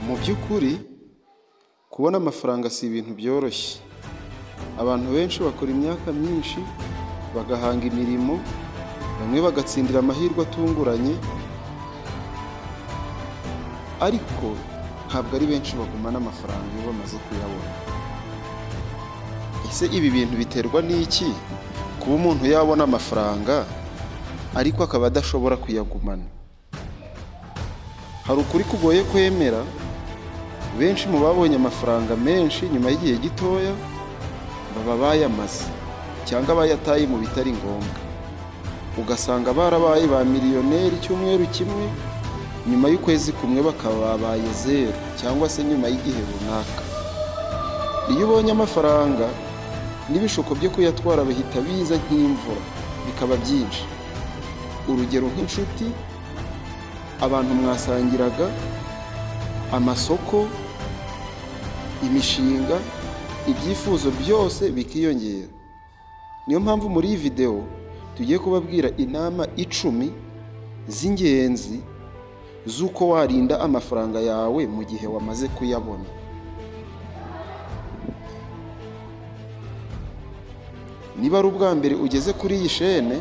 Mu by'ukuri kubona amafaranga si ibintu byoroshye. Abantu benshi bakora imyaka myinshi bagahanga imirimo, bamwe bagatsindira amahirwe atunguranye, ariko ntabwo ari benshi bagumana amafaranga iyo bamaze kuyabona. Ese ibi bintu biterwa n'iki? Kuba umuntu yabona amafaranga ariko akaba adashobora kuyagumana. Hari ukuri kugoye kwemera, benshi mu babonye amafaranga menshi nyuma y'igihe gitoya baba bayamaze cyangwa bayataye mu bitari ngombwa, ugasanga barabaye ba miliyoneri icyumweru kimwe, nyuma y'ukwezi kumwe bakaba babaye zeru cyangwa se nyuma y'igihe runaka. Iyo ubonye amafaranga n'ibishuko byo kuyatwara bihita biza nk'imvura, bikaba byinshi. Urugero nk'inshuti, abantu mwasangiraga, amasoko, imishinga, ibyifuzo byose bikiyongera. Niyo mpamvu muri iyi video tugiye kubabwira inama 10 z'ingenzi z'uko warinda amafaranga yawe mu gihe wamaze kuyabona. Niba ari ubwa mbere ugeze kuri iyi shene,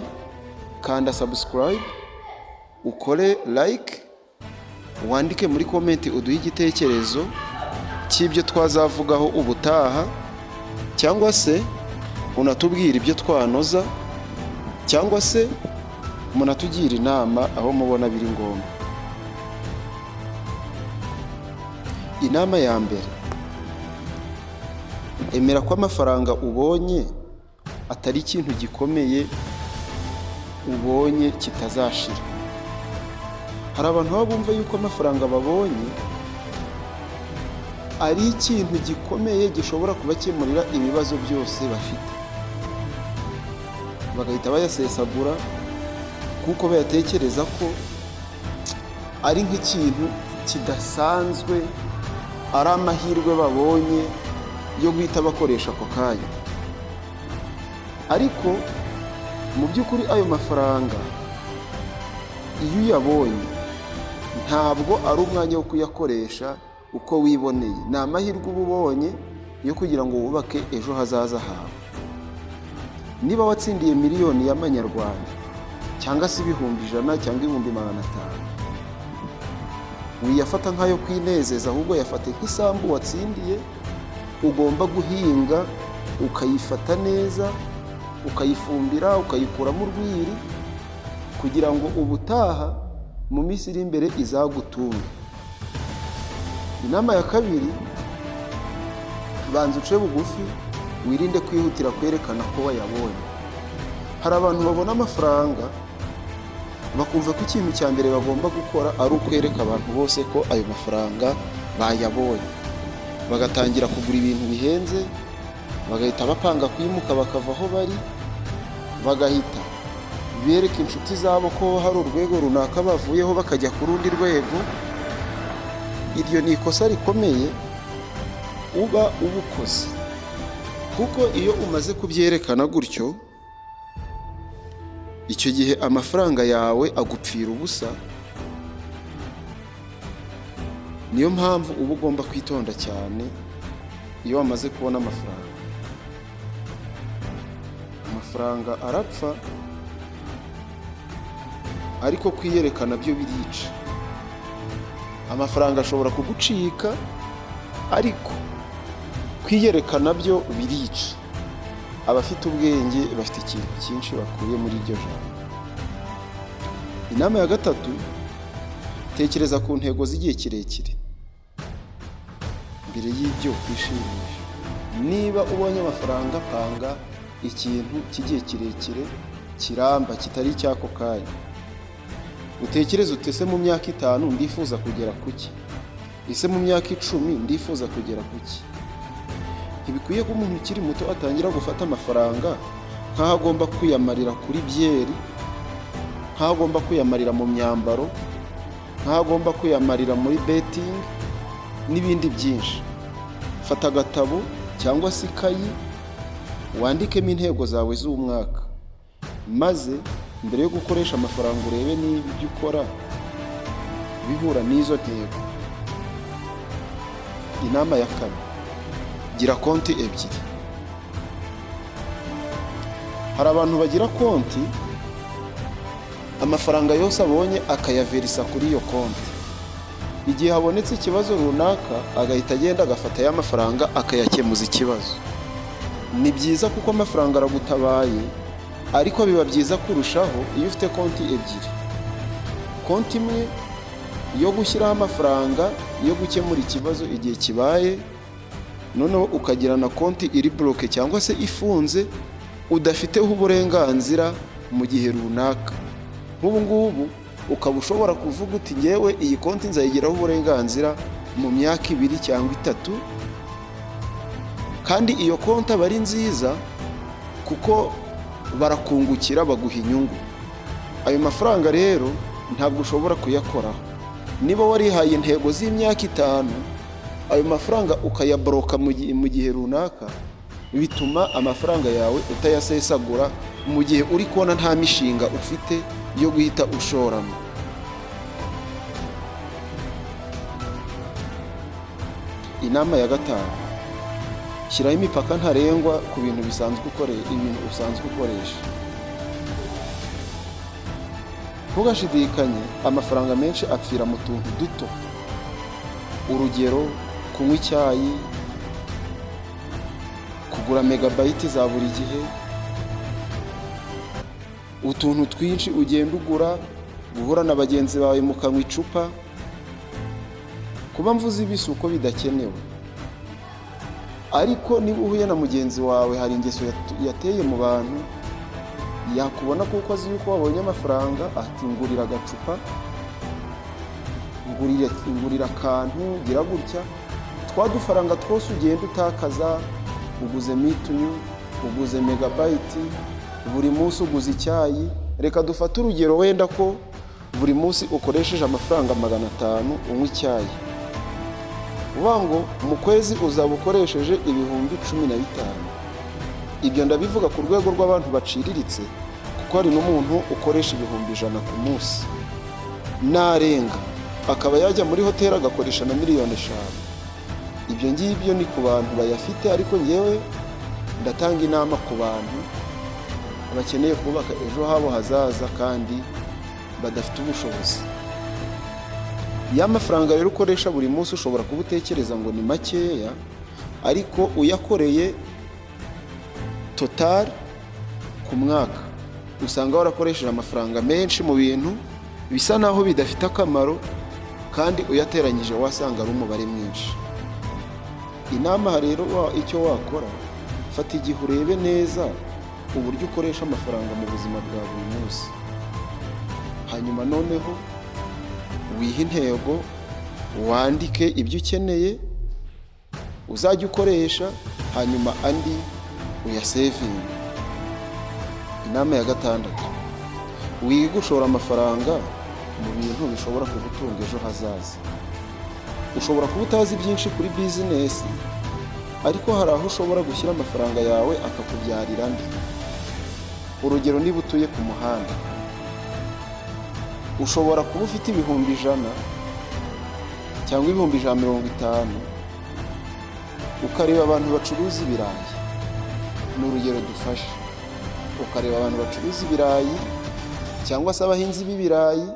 kanda subscribe, ukore like, wandike muri comment uduhe igitekerezo cy'ibyo twazavugaho ubutaha, cyangwa se unatubwira ibyo twanoza, cyangwa se munatugira inama aho mubona biri ngombwa. Inama ya mbere: emera ko amafaranga ubonye atari ikintu gikomeye ubonye kitazashira. Hari abantu baba bumva yuko amafaranga babonye ari ikintu gikomeye gishobora kubakemurira ibibazo byose bafite, bagahita bayasesagura kuko bayatekereza ko ari nk'ikintu kidasanzwe, ari amahirwe babonye yo guhita bakoresha ako kanya. Ariko mu by'ukuri ayo mafaranga iyo uyabonye ntabwo ari umwanya wo kuyakoresha uko wiboneye. Ni amahirwe uba ubonye yo kugira ngo wubake ejo hazaza hawe. Niba watsindiye miliyoni y'amanyarwanda cyangwa se 100,000 cyangwa 500,000, wiyafata nk'ayo kwinezeza, ahubwo yafate nk'isambu watsindiye ugomba guhinga, ukayifata neza, ukayifumbira, ukayikuramo urwiri, kugira ngo ubutaha mu minsi iri imbere izagutunge. Inama ya kabiri: banza uce bugufi, wirinde kwihutira kwerekana ko wayabonye. Hari abantu babona amafaranga bakumva ko ikintu cya mbere bagomba gukora ari ukwereka abantu bose ko ayo mafaranga bayabonye, bagatangira kugura ibintu bihenze, bagahita bapanga kwimuka bakava aho bari, bagahita bereka inshuti zabo ko hari urwego runaka bavuyeho bakajya ku rundi rwego. Iryo ni ikosa rikomeye uba ubukoze, kuko iyo umaze kubyerekana gutyo, icyo gihe amafaranga yawe agupfira ubusa. Niyo mpamvu uba ugomba kwitonda cyane iyo wamaze kubona amafaranga. Amafaranga arapfa, ariko kwiyerekana byo birica. Amafaranga ashobora kugucika, ariko kwiyerekana byo birica. Abafite ubwenge bafite ikintu cyinshi bakuye muri iryo jambo. Inama ya gatatu: tekereza ku ntego z'igihe kirekire mbere y'ibyo kwishimisha. Niba ubonye amafaranga, panga ikintu cy'igihe kirekire kiramba, kitari icy'ako kanya. Utekereze uti: ese mu myaka 5 ndifuza kugera kuki? Ese mu myaka 10 ndifuza kugera kuki? Ntibikwiye ko umuntu ukiri muto atangira gufata amafaranga nk'aho agomba kwiyamarira kuri byeri, nk'aho agomba kwiyamarira mu myambaro, nk'aho agomba kwiyamarira muri betting n'ibindi byinshi. Fata agatabo cyangwa se ikayi, wandikemo intego zawe z'umwaka, maze mbere yo gukoresha amafaranga urebe niba ibyo ukora bihura n'izo ntego. Inama ya kane, gira konti ebyiri. Hari abantu bagira konti, amafaranga yose abonye akayaverisa kuri iyo konti. Igihe habonetse ikibazo runaka agahita agenda agafata ya mafaranga akayakemuza ikibazo. Ni byiza kuko amafaranga aragutabaye, ariko biba byiza kurushaho iyo ufite konti ebyiri. Konti imwe yo gushyiraho amafaranga yo gukemura ikibazo igihe kibaye, noneho ukagira na konti iri bloke cyangwa se ifunze udafiteho uburenganzira mu gihe runaka. Nk'ubu ngubu ukaba ushobora kuvuga uti ngewe iyi konti nzayigiraho uburenganzira mu myaka 2 cyangwa 3, kandi iyo konti aba ari nziza kuko barakungukira baguha inyungu. Ayo mafaranga rero ntabwo ushobora kuyakoraho. Niba warihaye intego z'imyaka 5, ayo mafaranga ukayaboroka mu gihe runaka, bituma amafaranga yawe utayasesagura mu gihe uri kubona nta mishinga ufite yo guhita ushoramo. Inama ya gatanu, shyiraho imipaka ntarengwa ku bintu bisanzwe ibintu usanzwe ukoresha. Ntugashidikanye, amafaranga menshi apfira mu tuntu duto. Urugero, kunywa icyayi, kugura megabayiti za buri gihe, utuntu twinshi ugenda ugura, guhura na bagenzi bawe mukanywa icupa. Kuba mvuze ibi si uko bidakenewe, ariko niba uhuye na mugenzi wawe hari ingeso yateye mu bantu, yakubona kuko azi yuko wabonye amafaranga, ati ngurira agacupa, ngurira akantu, gira gutya. Twa dufaranga twose ugenda utakaza, uguze mitunyu, uguze megabayiti, buri munsi uguze icyayi. Reka dufate urugero wenda ko buri munsi ukoresheje amafaranga 500 unywa icyayi, uvuga ngo mu kwezi uzaba ukoresheje 15,000. Ibyo ndabivuga ku rwego rw'abantu baciriritse, kuko hari n'umuntu ukoresha 100,000 ku munsi narenga, akaba yajya muri hoteli agakoresha na 5,000,000. Ibyo ngibyo ni ku bantu bayafite, ariko ngewe ndatanga inama ku bantu bakeneye kubaka ejo habo hazaza kandi badafite ubushobozi. Ya mafaranga rero ukoresha buri munsi ushobora kuba utekereza ngo ni makeya, ariko uyakoreye total ku mwaka usanga warakoresheje amafaranga menshi mu bintu bisa naho bidafite akamaro, kandi uyateranyije wasanga ari umubare mwinshi. Inama rero icyo wakora, fata igihe urebe neza uburyo ukoresha amafaranga mu buzima bwa buri munsi, hanyuma noneho wihe intego, wandike ibyo ukeneye uzajya ukoresha, hanyuma andi uyasevinge. Inama ya gatandatu, wige gushora amafaranga mu bintu bishobora kugutunga ejo hazaza. Ushobora kuba utazi byinshi kuri bizinesi, ariko hari aho ushobora gushyira amafaranga yawe akakubyarira andi. Urugero, niba utuye ku muhanda, ushobora kuba ufite 100,000 cyangwa 150,000, ukareba abantu bacuruza ibirayi. Ni urugero dufashe. Ukareba abantu bacuruza ibirayi cyangwa se abahinzi b'ibirayi,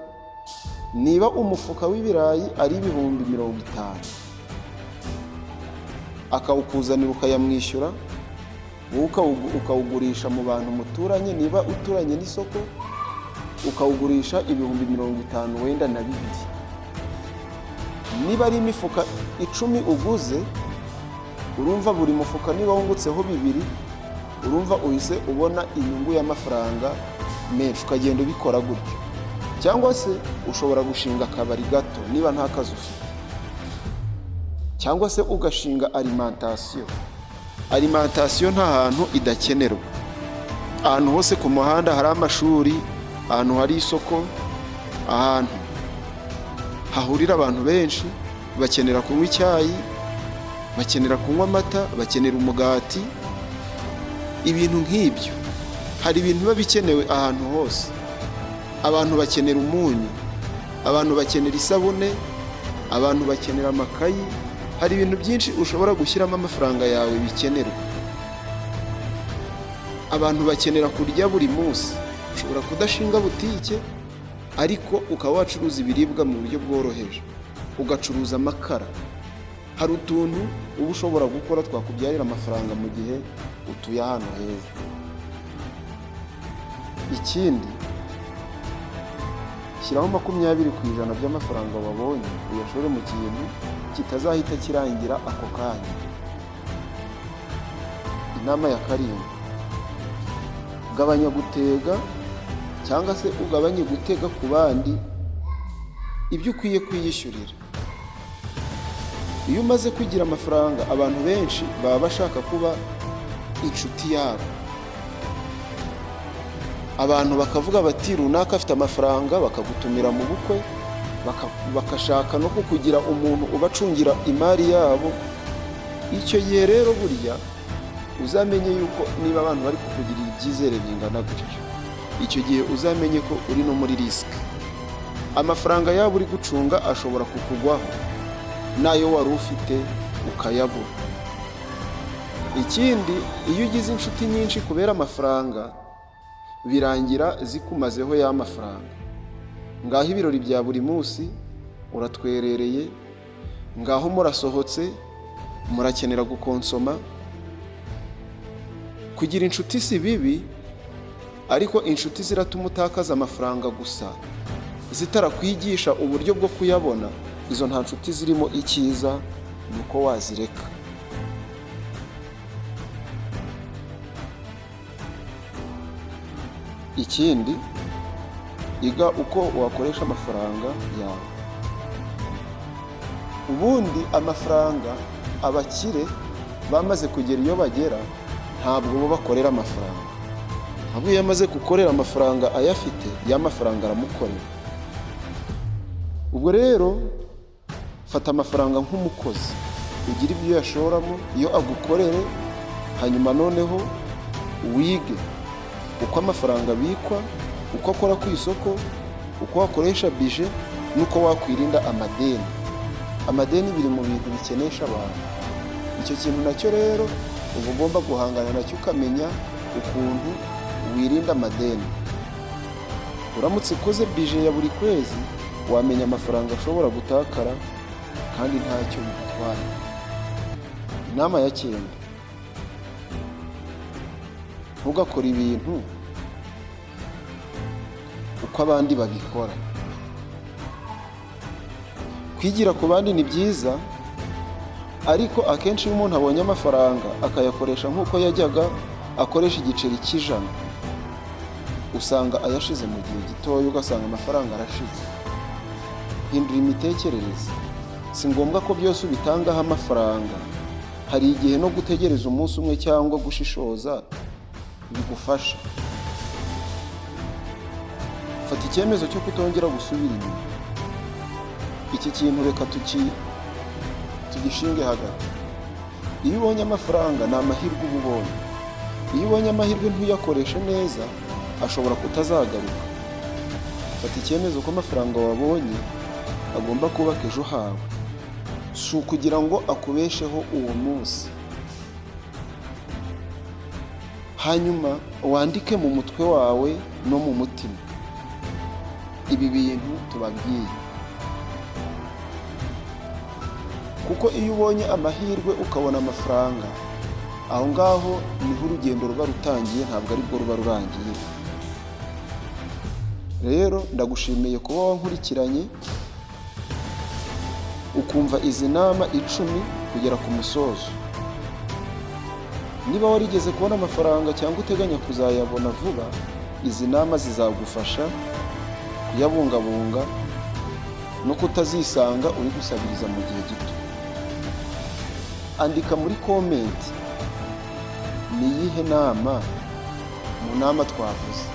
niba umufuka w'ibirayi ari 50,000, akawukuzanira ukayamwishyura, wowe ukawugurisha mu bantu muturanye, niba uturanye n'isoko ukawugurisha 52,000 wenda. Niba ari imifuka 10 uguze, urumva buri mufuka niba wungutseho 2, urumva uhise ubona inyungu y'amafaranga menshi, ukagenda ubikora gutyo. Cyangwa se ushobora gushinga akabari gato niba nta kazi ufite, cyangwa se ugashinga alimentation. Alimentation nta hantu idakenerwa. Ahantu hose ku muhanda hari amashuri, ahantu hari isoko, ahantu hahurira abantu benshi, bakenera kunywa icyayi, bakenera kunywa amata, bakenera umugati, ibintu nk'ibyo. Hari ibintu biba bikenewe ahantu hose. Abantu bakenera umunyu, abantu bakenera isabune, abantu bakenera amakayi, Hari ibintu byinshi ushobora gushyiramo amafaranga yawe bikenerwa. Abantu bakenera kurya buri munsi. Ushobora kudashinga butike ariko ukaba wacuruza ibiribwa mu buryo bworoheje, ugacuruza amakara. Hari utuntu uba ushobora gukora twakubyarira amafaranga mu gihe utuye ahantu heza. Ikindi, shyiraho 20% by'amafaranga wabonye uyashore mu kintu kitazahita kirangira ako kanya. Inama ya karindwi, gabanya gutega cyangwa se ugabanye gutega ku bandi ibyo ukwiye kwiyishyurira. Iyo umaze kugira amafaranga, abantu benshi baba bashaka kuba inshuti yabo. Abantu bakavuga bati runaka afite amafaranga, bakagutumira mu bukwe, bakashaka no kukugira umuntu ubacungira imari yabo. Icyo gihe rero burya uzamenye yuko niba abantu bari kukugirira ibyizere bingana gutyo, icyo gihe uzamenye ko uri no muri risike. Amafaranga yabo uri gucunga ashobora kukugwaho, nayo wari ufite ukayabura. Ikindi, iyo ugize inshuti nyinshi kubera amafaranga, birangira zikumazeho ya mafaranga. Ngaho ibirori bya buri munsi uratwerereye, ngaho murasohotse, murakenera gukonsoma. Kugira inshuti si bibi, ariko inshuti ziratuma utakaza amafaranga gusa, zitarakwigisha uburyo bwo kuyabona. Izo nta nshuti zirimo icyiza ni uko wazireka. Ikindi, iga uko wakoresha amafaranga yawe. Ubundi amafaranga abakire bamaze kugera iyo bagera ntabwo bo bakorera amafaranga. Ahubwo iyo amaze gukorera amafaranga ayafite, ya mafaranga aramukorera. Ubwo rero fata amafaranga nk'umukozi, ugire ibyo yashoramo iyo agukorere, hanyuma noneho wige uko amafaranga abikwa, uko akora ku isoko, uko wakoresha bije, n'uko wakwirinda amadeni. Amadeni biri mu bintu bikenesha abantu. Icyo kintu nacyo rero uba ugomba guhangana nacyo, ukamenya ukuntu wirinda amadeni. Uramutse ukoze bije ya buri kwezi, wamenya amafaranga ashobora gutakara kandi ntacyo bigutwaye. Inama ya 9, ntugakore ibintu uko abandi babikora. Kwigira ku bandi ni byiza, ariko akenshi iyo umuntu abonye amafaranga akayakoresha nk'uko yajyaga akoresha igiceri cy'ijana, usanga ayashize mu gihe gitoya, ugasanga amafaranga arashize. Hindura imitekerereze. Si ngombwa ko byose ubitangaho amafaranga. Hari igihe no gutegereza umunsi umwe cyangwa gushishoza bigufasha. Fata icyemezo cyo kutongera gusubira inyuma. Iki kintu reka tugishinge hagati. Iyo ubonye amafaranga ni amahirwe uba ubonye. Iyo ubonye amahirwe ntuyakoreshe neza, ashobora kutazagaruka. Fata icyemezo ko amafaranga wabonye agomba kubaka ejo hawe, si ukugira ngo akubesheho uwo munsi. Hanyuma wandike mu mutwe wawe no mu mutima ibi bintu tubabwiye, kuko iyo ubonye amahirwe ukabona amafaranga, aho ngaho niho urugendo ruba rutangiye, ntabwo aribwo ruba rurangiye. Rero ndagushimiye kuba wankurikiranye ukumva izi nama 10 kugera ku musozo. Niba warigeze kubona amafaranga cyangwa uteganya kuzayabona vuba, izi nama zizagufasha kuyabungabunga no kutazisanga uri gusabiriza mu gihe gito. Andika muri comment, ni iyihe nama mu nama twavuze?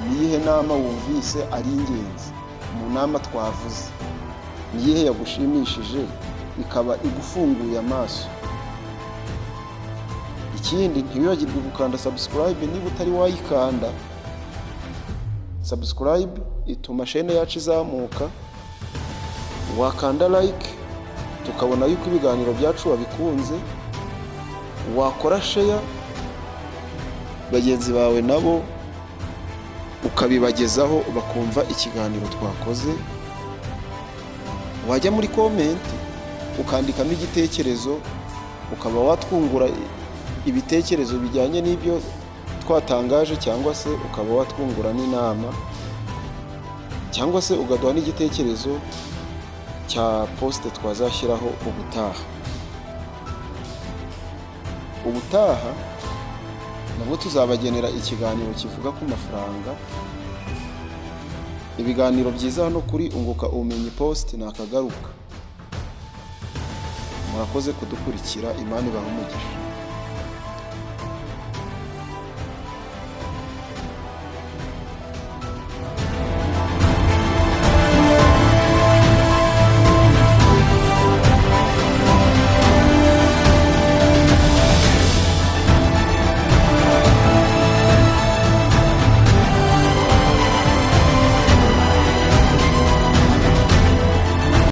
Ni iyihe nama wumvise ari ingenzi mu nama twavuze? Ni iyihe yagushimishije ikaba igufunguye amaso? Ikindi, ntiwibagirwe gukanda subscribe niba utari wayikanda. Subscribe ituma chaîne yacu izamuka. Wakanda like Tukabona yuko ibiganiro byacu wabikunze. Wakora share, bagenzi bawe nabo ukabibagezaho bakumva ikiganiro twakoze. Wajya muri comment ukandikamo igitekerezo, ukaba watwungura ibitekerezo bijyanye n'ibyo twatangaje, cyangwa se ukaba watwungura n'inama, cyangwa se ugaduha n'igitekerezo cya post twazashyiraho ubutaha. Ubutaha nabwo tuzabagenera ikiganiro kivuga ku mafaranga. Ibiganiro byiza hano kuri Unguka Ubumenyi Post ni akagaruka. Murakoze kudukurikira, Imana ibahe umugisha.